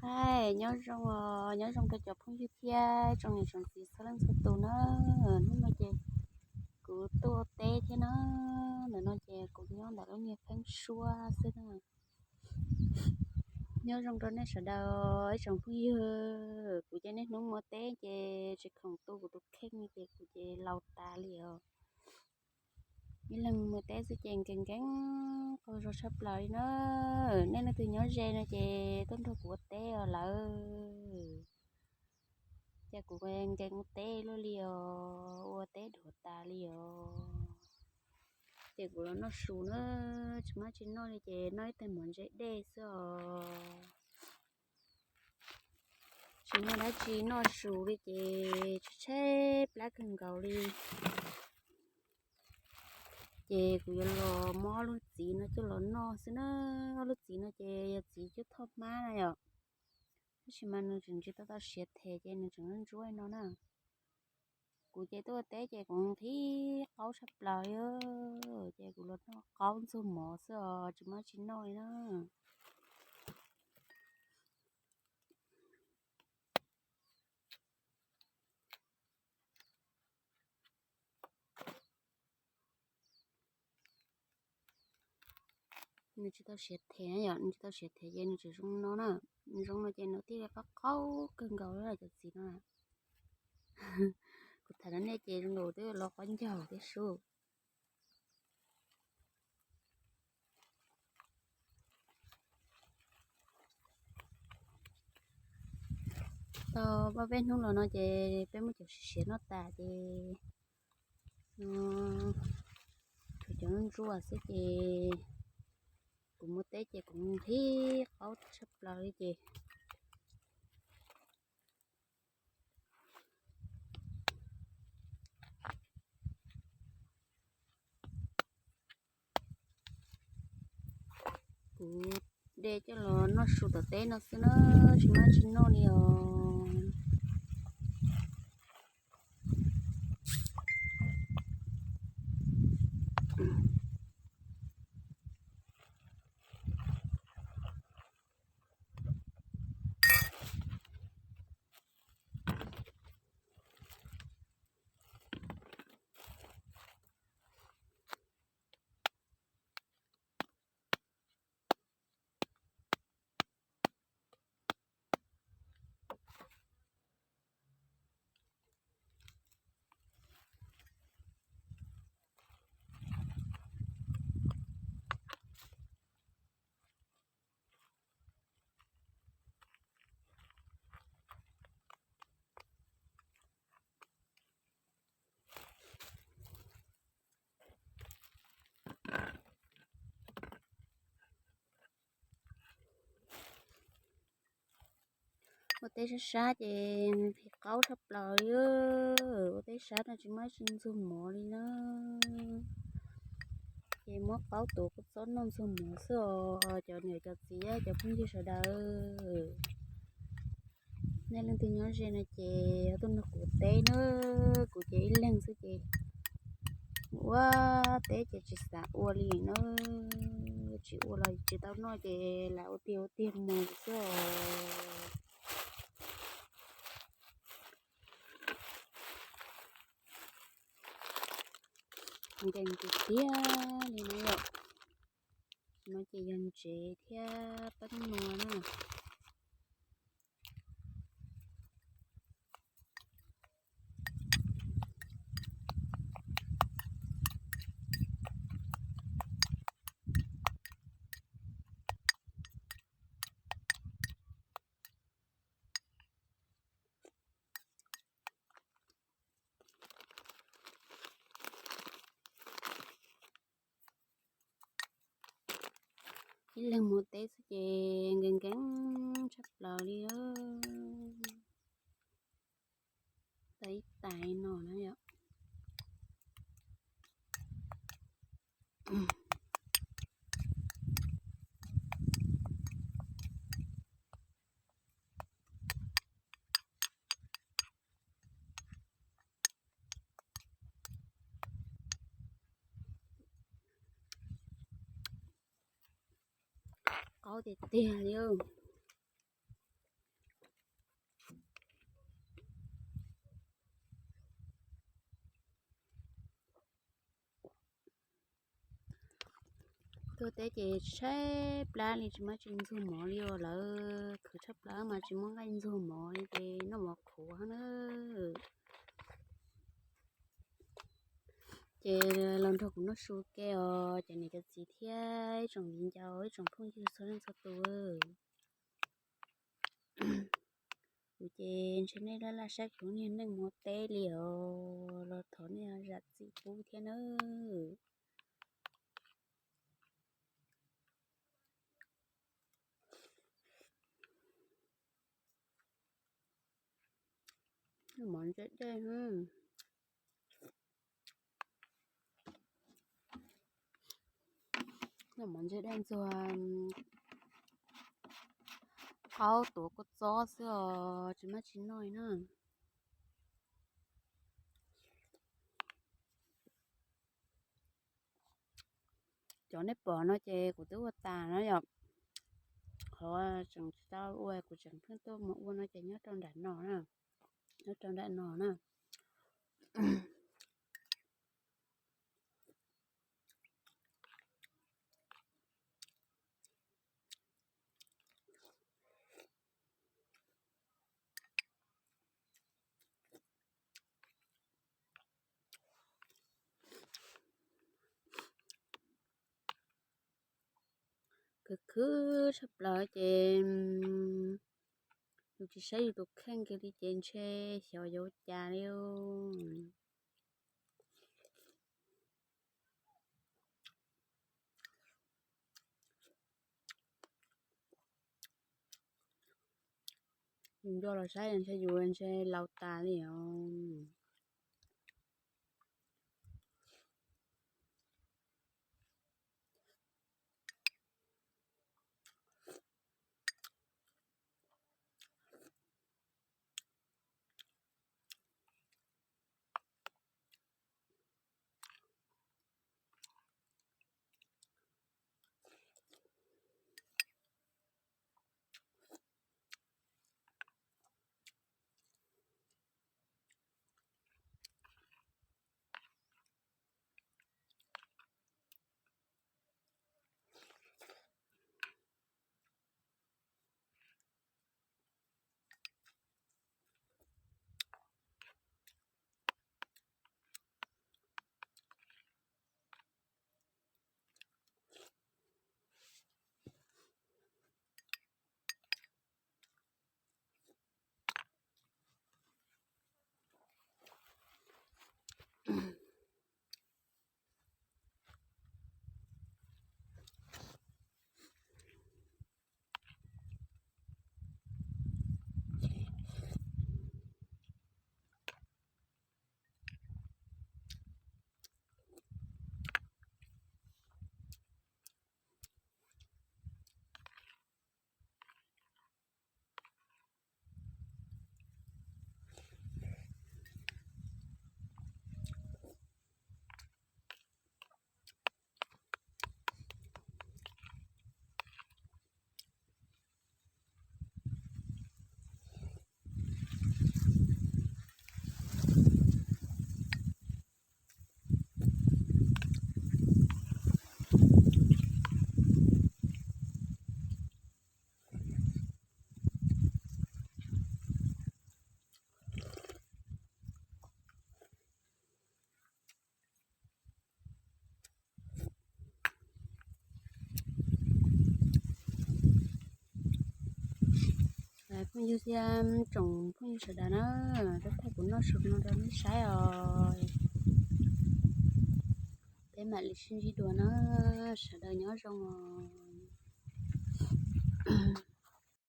Hais nyob zoo os, nyob zoo rau cov phooj ywg thiab tsoom niam tsoom txiv txhua leej txhua tus na. Hnub no ces kuv tuaj ua teb thiab na. Ntawm no ces kuv nyob ntawm lub niag pheeb suab xwb na. Nyob zoo rau nej sawv daws ib tsoom phooj ywg, kuv ces niaj hnub mus ua teb ces tsis khoom tu kuv tus kheej li ces kuv ces laus tas li os. Ib leeg mus teb xwb ces nkees nkees qaug zog tshaj plaws li na. Nej leej twg nyob ze no ces tuaj nrog kuv ua teb os lawm. Ces kuv nkees ua teb luaj li os, ua teb dhuav tas li os. Ces kuv los noj su na, tsis muaj dab tsi noj li ces noj ib teg mov ntse dej xwb os. Tsis muaj dab tsi noj su li ces tshaib tshaib plab kawg nkaus li. Ces kuv yuav los muab ob lub txiv no coj los noj xwb na. Ob lub txiv no ces yog txiv cuab thoj hmab na yom. Tab sis mas nws tseem tsis tau tau siav them ces nws tseem ntsuab no na. Kuv ces tuaj ua teb ces kuv nqhis qaub tshaj plaws li, ces kuv los noj qaub ntxuag mov xwb os, tsis muaj dab tsi noj li na. Nws tsis tau siav them yom, nws tsis tau siav them ces nws tseem zoo no na. Nws zoo no ces nws thiaj li qaub qaub kawg nkaus li cov txiv no. Kuv tham rau nej ces zoo nkaus twb los qaub ncaug thiab sub. Tau ob peb hnub los no ces peb muab cov siav siav noj tas ces tshuav cov ntsuag xwb ces kuv mus teb ces kuv nqhis qaub tshaj plaws li ces kuv de coj los noj su tom teb no xwb na, tsis muaj dab tsi noj li os. Ua teb sab sab ces nqhis qaub tshaj plaws li. Ua teb sab no tsis muaj dab tsi ntxuag mov li na. Ces muab qaub tuav kua txob noj ntxuag mov xwb os cov niam cov txiv cov phooj ywg sawv daws. Nej leej twg nyob ze no ces tuaj nrog kuv teb na, kuv ces ib leeg xwb ces ua teb ces tsis xav ua li na, tsis ua los tsis tau noj ces lam ua tiag ua tiag mus xwb os. Nkees tiag tiag li na yom. No ces yog ntsev thiab pab nua na. Ib leeg mus teb xwb ces nkees nkees tshaj plaws li. Tau ib tais no na yom. Qaub tiag tiag li. Tuaj teb ces tshaib plab li, tsis muaj tsis ntxuag mov li os. Lawv khwv tshaib plab mas tsis muaj nqaij ntxuag mov li ces noj mov qhuav na. Ces los nrog kuv noj su ke os cov niam cov txiv thiab ib tsoom viv ncaus ib tsoom phooj ywg txhua leej txhua tus. Kuv ces ntshe nej laj laj saib kuv niag neej mov teb li os, los thov nej zam txim pub thiab nawb. Mov ntse dej, mov ntse dej ntxuag qaub tuav kua txob xwb os, tsis muaj tsis noj li na. Cov nej pom no ces kuv twb ua tas no yom. Qhov tseem tsis tau ua, kuv tseem pheej tuaj mus ua no ces nyob rau nram no na, nyob rau nram no na. Khwv khwv tshaj plaws ces yus tsis saib yus tus kheej kiag li ces ntshe xyov yuav ua cas li. Yus nco los saib ntshe yus ntshe laus tas li os. Phooj ywg thiab tsoom phooj ywg sawv daws na, rau kuv noj su no rau nej saib os. Peb mam li sib ntsib dua na, sawv daws nyob zoo os.